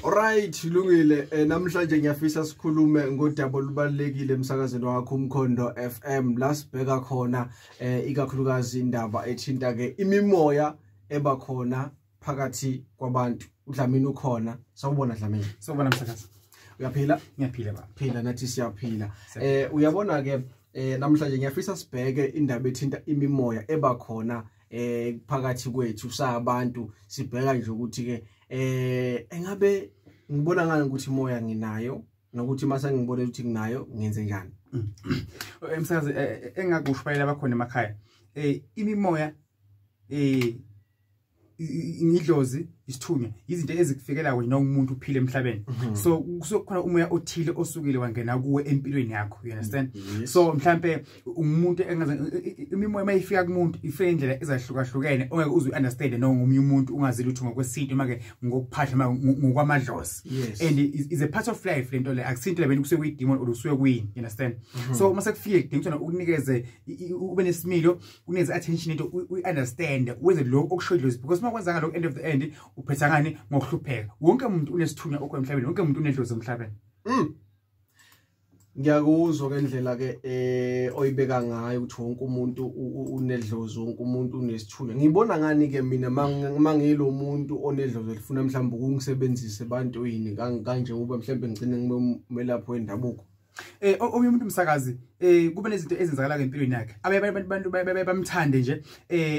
Alright, lungile. Namhlanje ngiyafisa sikhulume ngodaba olubalekile emsakazweni wakho Umkhondo FM, la sibheka khona ikakhulukazi indaba ethinta ke imimoya ebakhona phakathi kwabantu. uDlamini ukhona. Sawubona Dlamini. Sawubona msakazi. Uyaphila? Ngiyaphila baba. Phila, nathi siyaphila. Uyabona ke namhlanje ngiyafisa sibheke indaba ethinta imimoya ebakhona phakathi kwethu sabantu. Sibheka nje ukuthi ke engabe ngibona ngani ukuthi imoya nginayo, nokuthi mase ngibone ukuthi nginayo ngenze njani. Emsakazi, engakusho abakhona emakhaya, imimoya ingidlozi, isithunywa, izinto ezikufikela wena umuntu uphile emhlabeni. So kusokhona umoya othile osukile wangena kuwe empilweni yakho, you understand? So mhlambe umuntu engaze imimoya mayifika kumuntu ifike indlela ezahlukahlukene ongeke uze understand noma umuntu ungazi lutho ngokwesintu, manje ngokuphahla ngokwamadlozi, and is a part of life lento le. Akusinto le kusuke kuyi demon or usuke kuyini, you understand? So mase kufike kudinga ukuthi ukunikeze ube nesimilo, unikeze attention into, u understand, wenze lokho okusho idlozi, because makwenza ngalokho, end of the end uphetha ngani? Ngokuhlupheka. Wonke umuntu unesithunywa okho emhlabeni, wonke umuntu unedlozi emhlabeni. Ngiyakuzwa ke indlela ke oyibeka ngayo ukuthi wonke umuntu unedlozi, wonke umuntu unesithunywa. Ngibona ngani ke mina mangilo muntu onedlozi elifuna mhlawumbe ukungisebenzisa ebantwini kanje, ngoba mhlawumbe ngicine ngibe umelaphi wendabuko? Omunye umuntu umsakazi, kube nezinto ezenzakala empilweni yakhe, abaye abantu bamthande nje.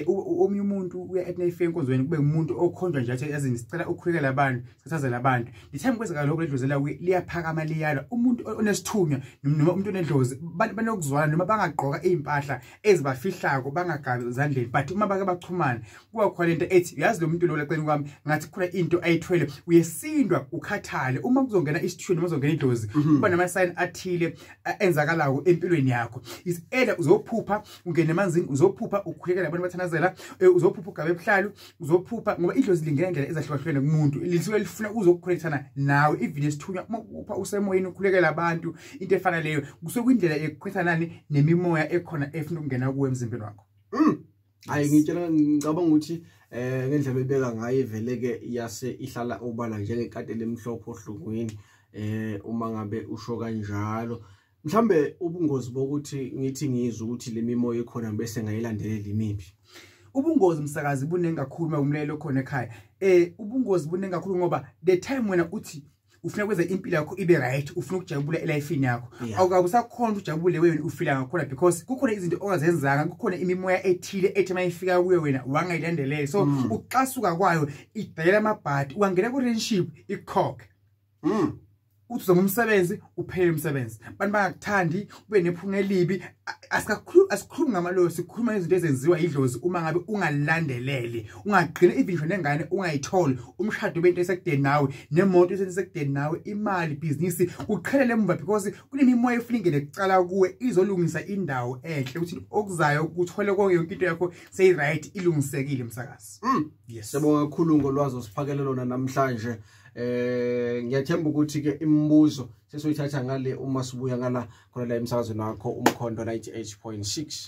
Omunye umuntu uya ethi nayifika enkonzweni kube umuntu okhonjwa nje, athi yazini, sicela ukukhulekela abantu, sithathazela abantu. The time kwenzeka lokho, ledlozi la liyaphakama, liyalwa. Umuntu onesithunywa noma umuntu onedlozi banokuzwana, noma bangagqoka izimpahla ezibafihlako, bangagabi ezandleni, but uma bake bachumana kuba khona lento ethi, uyazi lo muntu lo leceni kwami ngathi khona into ayithwele. Uyesindwa, ukhathale. Uma kuzongena isithunywa noma kuzongena idlozi, kuba nama sign athile enzakalayo empilweni yakho. Is either uzophupha ungena emanzini, uzophupha ukhulekela abantu bathandazela, uzophupha ugabe ebuhlalu, uzophupha, ngoba idlozi lingena indlela ezahlukahlukene kumuntu, lisuke lifuna uzokuconnectana nawe. Even isithunywa, uma upha usemoyeni ukhulekela abantu, into efana leyo kusuke kuyindlela ekukhwetha nemimoya ekhona efuna ukungena kuwe emzimbeni wakho. Hayi, ngitshela, ngicabanga ukuthi ngendlela oyibeka ngayo ivele ke yase ihlala obala njengekati lemhlophe ohlungwini. Uma ngabe usho kanjalo, mhlambe ubungozi bokuthi ngithi ngizwe ukuthi le mimoya ikhona bese ngayilandelela imiphi? Ubungozi msakazi buningi kakhulu. Uma umlelo khona ekhaya, ubungozi buningi kakhulu, ngoba the time wena uthi ufuna kwenza impilo yakho ibe right, ufuna ukujabula elifini yakho, awukabe usakhona ujabule wena ufila ngakhona, because kukhona izinto ongazenzanga, kukhona imimoya ethile ethi mayifika kuwe wena wangayilandelela. So ukuxasuka kwayo idayela amabhadi, ungangena ku relationship ikukhokhe, uthi uzoma umsebenzi, uphele umsebenzi, abantu bangakuthandi, ube nephunga elibi. Asikakhulumi, asikhulumi ngamaloyo, sikhuluma izinto ezenziwa idlozi. Uma ngabe ungalandelele, ungagcina even ngisho nengane ungayitholi, umshado bento esekudeni nawe, nemoto esekudeni nawe, imali, ibhizinisi kuqhelele emuva, because kunemimoya efuna ingene kucala kuwe izolungisa indawo enhle ukuthi okuzayo kuthole konke, yonke into yakho seyi-right, ilungisekile msakazi. Yes. Siyabonga kakhulu ngolwazi osiphakele lona namhlanje. Ngiyathemba ukuthi ke imibuzo sesoyithatha ngale uma sibuya ngala khona la emsakazweni wakho Umkhondo 98.6.